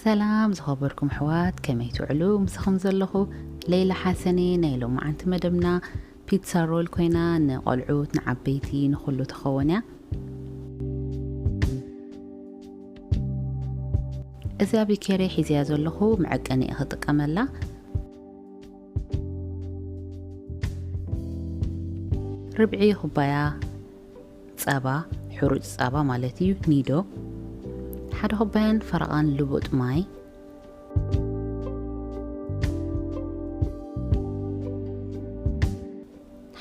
ሰላም ዝኸበርኩም ኣሕዋት፣ ከመይ ትውዕሉ? ምሳኹም ዘለኹ ሌላ ሓሰኔ። ናይ ሎማዓንቲ መደብና ፒትሳ ሮል ኮይና፣ ንቆልዑት፣ ንዓበይቲ፣ ንኹሉ ትኸውን እያ። እዚኣ ቢኬሪ ሒዝያ ዘለኹ መዐቀኒ እየ ክጥቀመላ። ርብዒ ኩባያ ጸባ፣ ሕሩጭ ጸባ ማለት እዩ፣ ኒዶ፣ ሓደ ኩባያን ፈረቓን ልቡጥ ማይ፣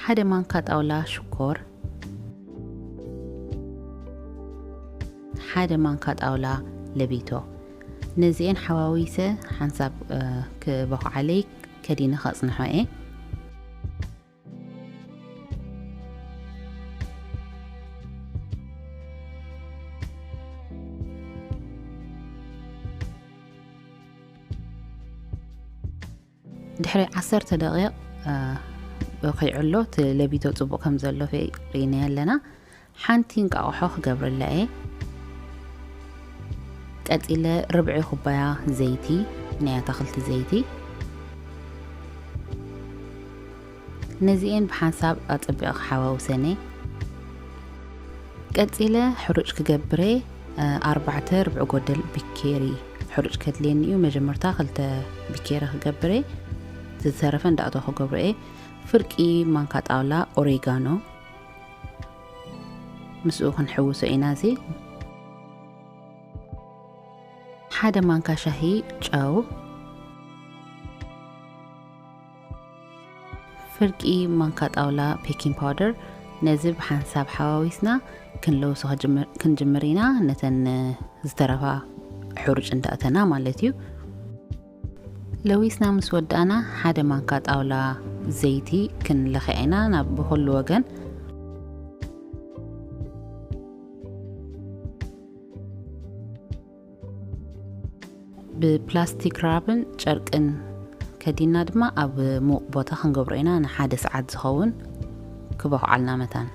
ሓደ ማንካ ጣውላ ሽኮር፣ ሓደ ማንካ ጣውላ ለቢቶ። ነዚኤን ሓዋዊሰ ሓንሳብ፣ እ፣ ክበኹዓለይ ከዲነ ከጽንሖ እየ። ድሕሪ ዓሰርተ ደቂቕ፣ እ፣ በኺዑ ኣሎ። እቲ ለቢቶ ጽቡቕ ከም ዘሎ ፈ-፣ ርኢናዮ ኣለና። ሓንቲ እንቃቑሖ ክገብረላ እየ። ቀጺለ ርብዒ ኩባያ ዘይቲ፣ ናይ ኣታኽልቲ ዘይቲ። ነዚኤን ብሓንሳብ ኣጸቢቐ ክሓዋውሰን እየ። ቀጺለ ሕሩጭ ክገብር እየ። እ፣ ኣርባዕተ ርብዒ ጎደል ቢኬሪ ሕሩጭ ከድልየኒ እዩ። መጀመርታ ክልተ ቢኬሪ ክገብር እየ። ዝተረፈ እንዳእተኹ ክገብሮ እየ። ፍርቂ ማንካ ጣውላ ኦሬጋኖ ምስኡ ክንሕውሶ ኢና። እዚ ሓደ ማንካ ሻሂ ጨው፣ ፍርቂ ማንካ ጣውላ ቤኪንግ ፓውደር። ነዚ ብሓንሳብ ሓዋዊስና ክንለውሶ ከጅምር-፣ ክንጅምር ኢና። ነተን ዝተረፋ ሕሩጭ እንዳእተና ማለት እዩ። ለዊስና ምስ ወዳእና ሓደ ማንካ ጣውላ ዘይቲ ክንለኽያ ኢና ናብ ብኹሉ ወገን። ብፕላስቲክ ራብን ጨርቅን ከዲና ድማ ኣብ ምዉቕ ቦታ ክንገብሮ ኢና፣ ንሓደ ሰዓት ዝኸውን ክበኹዓልና መታን።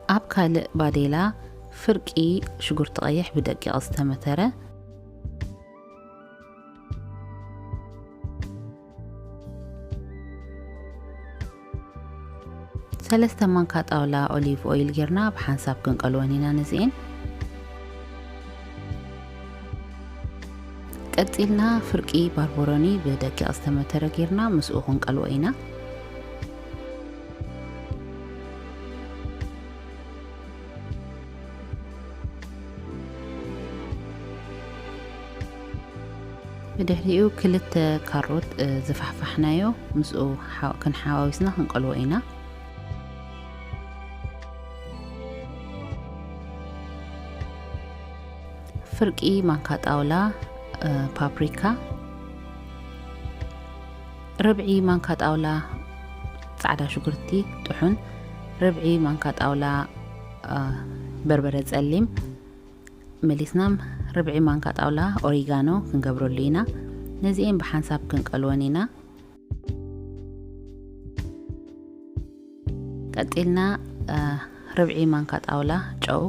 ኣብ ካልእ ባዴላ ፍርቂ ሽጉርቲ ቀይሕ ብደቂቕ ዝተመተረ፣ ሰለስተ ማንካ ጣውላ ኦሊቭ ኦይል ጌርና ብሓንሳብ ክንቀልወን ኢና ነዚኤን። ቀጺልና ፍርቂ ባርቦሮኒ ብደቂቕ ዝተመተረ ጌርና ምስኡ ክንቀልዎ ኢና። ብድሕሪኡ ክልተ ካሮት፣ እ፣ ዝፋሕፋሕናዮ ምስኡ ሓ-፣ ክንሓዋዊስና ክንቀልዎ ኢና። ፍርቂ ማንካ ጣውላ፣ እ፣ ፓፕሪካ፣ ርብዒ ማንካ ጣውላ ጻዕዳ ሽጉርቲ ጥሑን፣ ርብዒ ማንካ ጣውላ፣ እ፣ በርበረ ጸሊም፣ መሊስና ርብዒ ማንካ ጣውላ ኦሪጋኖ ክንገብረሉ ኢና። ነዚኤን ብሓንሳብ ክንቀልወን ኢና። ቀጺልና፣ እ፣ ርብዒ ማንካ ጣውላ ጨው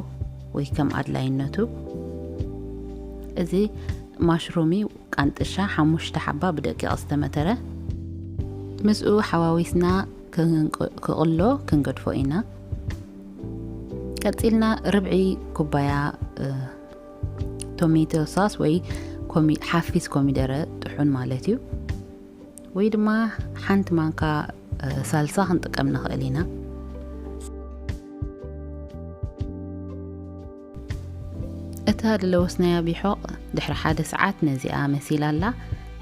ወይ ከም ኣድላይነቱ። እዚ ማሽሩም እዩ፣ ቃንጥሻ ሓሙሽተ ሓባ ብደቂቕ ዝተመተረ። ምስኡ ሓዋዊስና ክንቅ-፣ ክቕሎ ክንገድፎ ኢና። ቀጺልና ርብዒ ኩባያ፣ እ፣ ቶሜቶ ሳስ ወይ ኮሚ-፣ ሓፊስ ኮሚደረ ጥሑን ማለት እዩ። ወይ ድማ ሓንቲ ማንካ፣ እ፣ ሳልሳ ክንጥቀም ንኽእል ኢና። እታ ዝለወስናያ ቢሖቕ ድሕሪ ሓደ ሰዓት ነዚኣ መሲላ ኣላ።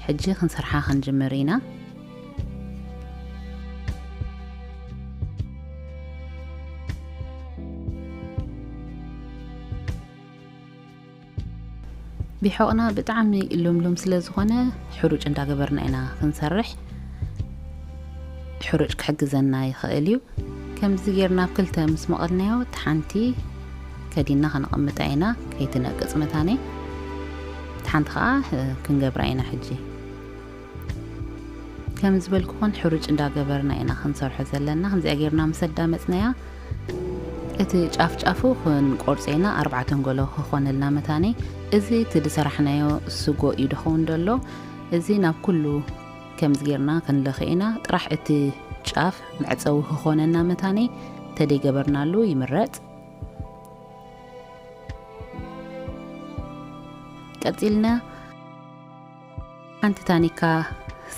ሕጂ ክንሰርሓ ክንጅምር ኢና። ቢሖቕና ብጣዕሚ ሉምሉም ስለ ዝኾነ፣ ሕሩጭ እንዳገበርና ኢና ክንሰርሕ። ሕሩጭ ክሕግዘና ይኽእል እዩ። ከምዚ ጌርና ኣብ ክልተ ምስ መቐልናዮ፣ እቲ ሓንቲ ከዲና ከነቐምጣ ኢና፣ ከይትነቅጽ መታነይ። እቲ ሓንቲ ኸዓ፣ እ፣ ክንገብራ ኢና ሕጂ። ከም ዝበልኩኹን፣ ሕሩጭ እንዳገበርና ኢና ክንሰርሖ ዘለና። ከምዚኣ ጌርና ምስ ኣዳመጽናያ፣ እቲ ጫፍ ጫፉ ክንቆርጾ ኢና፣ ኣርባዕተ ኣንጎሎ ክኾነልና መታኒ። እዚ እቲ ዝሰራሕናዮ ስጎ እዩ ድኸውን ዘሎ። እዚ ናብ ኩሉ ከምዚ ጌርና ክንልኽ ኢና። ጥራሕ እቲ ጫፍ መዕጸዊ ክኾነና መታኒ ተደይገበርናሉ ይምረጽ። ቀጺልና ሓንቲ ታኒካ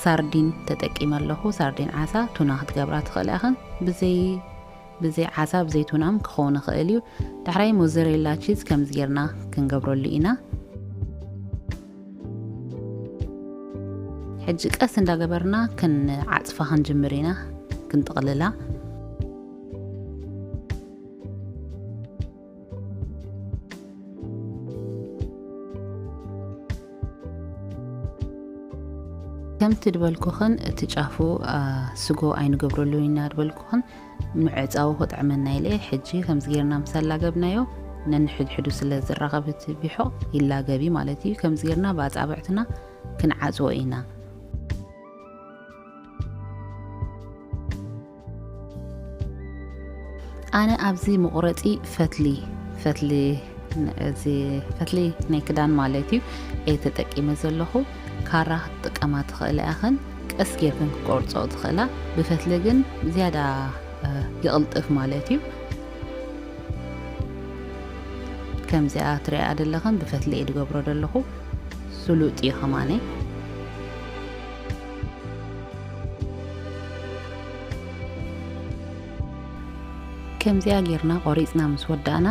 ሳርዲን ተጠቂመ ኣለኹ። ሳርዲን ዓሳ፣ ቱና ክትገብራ ትኽእላ ኢኽን። ብዘይ፣ ብዘይ ዓሳ፣ ብዘይ ቱናም ክኸውን ይኽእል እዩ። ዳሕራይ ሞዘሬላ ቺዝ ከምዚ ጌርና ክንገብረሉ ኢና። ሕጂ ቀስ እንዳገበርና ክንዓጽፋ ክንጅምር ኢና፣ ክንጥቕልላ። ከምቲ ድበልኩኽን እቲ ጫፉ፣ አ፣ ስጎ ኣይንገብረሉ ኢና ድበልኩኽን፣ ምዕጻው ክጥዕመና ኢለ። ሕጂ ከምዚ ጌርና ምስ ኣላገብናዮ፣ ነንሕድሕዱ ስለ ዝራኸብ እቲ ቢሖቕ ይላገብ እዩ ማለት እዩ። ከምዚ ጌርና ብኣጻብዕትና ክንዓጽዎ ኢና። ኣነ ኣብዚ መቑረጺ ፈትሊ፣ ፈትሊ፣ እዚ ፈትሊ ናይ ክዳን ማለት እዩ፣ እየ ተጠቂመ ዘለኹ። ካራ ክትጥቀማ ትኽእላ ኢኽን፣ ቀስ ጌርክን ክቆርጾ ትኽእላ። ብፈትሊ ግን ዝያዳ፣ እ፣ ይቕልጥፍ ማለት እዩ። ከምዚኣ ትሪኣ ዘለኽን ብፈትሊ እየ ዝገብሮ ዘለኹ። ስሉጥ እዩ ከማነይ። ከምዚኣ ጌርና ቆሪጽና ምስ ወዳእና፣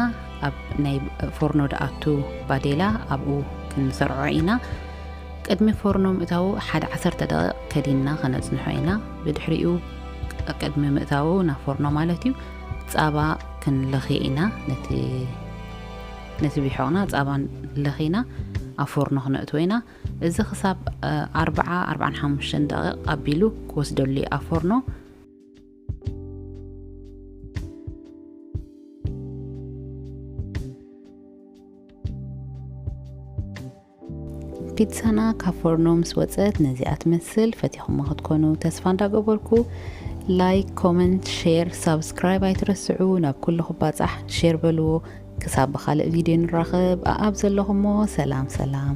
ኣብ ናይ ፎርኖ ድኣቱ ባዴላ ኣብኡ ክንሰርዖ ኢና። ቅድሚ ፎርኖ ምእታዉ ሓደ ዓሰርተ ደቂቕ ከዲንና ከነጽንሖ ኢና። ብድሕሪኡ፣ ቅድሚ ምእታዉ ናብ ፎርኖ ማለት እዩ፣ ጻባ ክንለኽዮ ኢና። ነቲ፣ ነቲ ቢሖቕና ጻባ ለኺና ኣብ ፎርኖ ክነእትዎ ኢና። እዚ ክሳብ፣ እ፣ ኣርብዓ፣ ኣርብዓን ሓሙሽተን ደቂቕ ኣቢሉ ክወስደሉ እዩ ኣብ ፎርኖ። ፒትሳና ካብ ፎርኖ ምስ ወጸት ነዚኣ ትመስል። ፈቲኹሞ ክትኮኑ ተስፋ እንዳገበርኩ፣ ላይክ፣ ኮመንት፣ ሼር፣ ሳብስክራይብ ኣይትረስዑ። ናብ ኩሉ ክባጻሕ ሼር በልዎ። ክሳብ ብኻልእ ቪድዮ ንራኸብ። ኣኣብ ዘለኹሞ ሰላም ሰላም።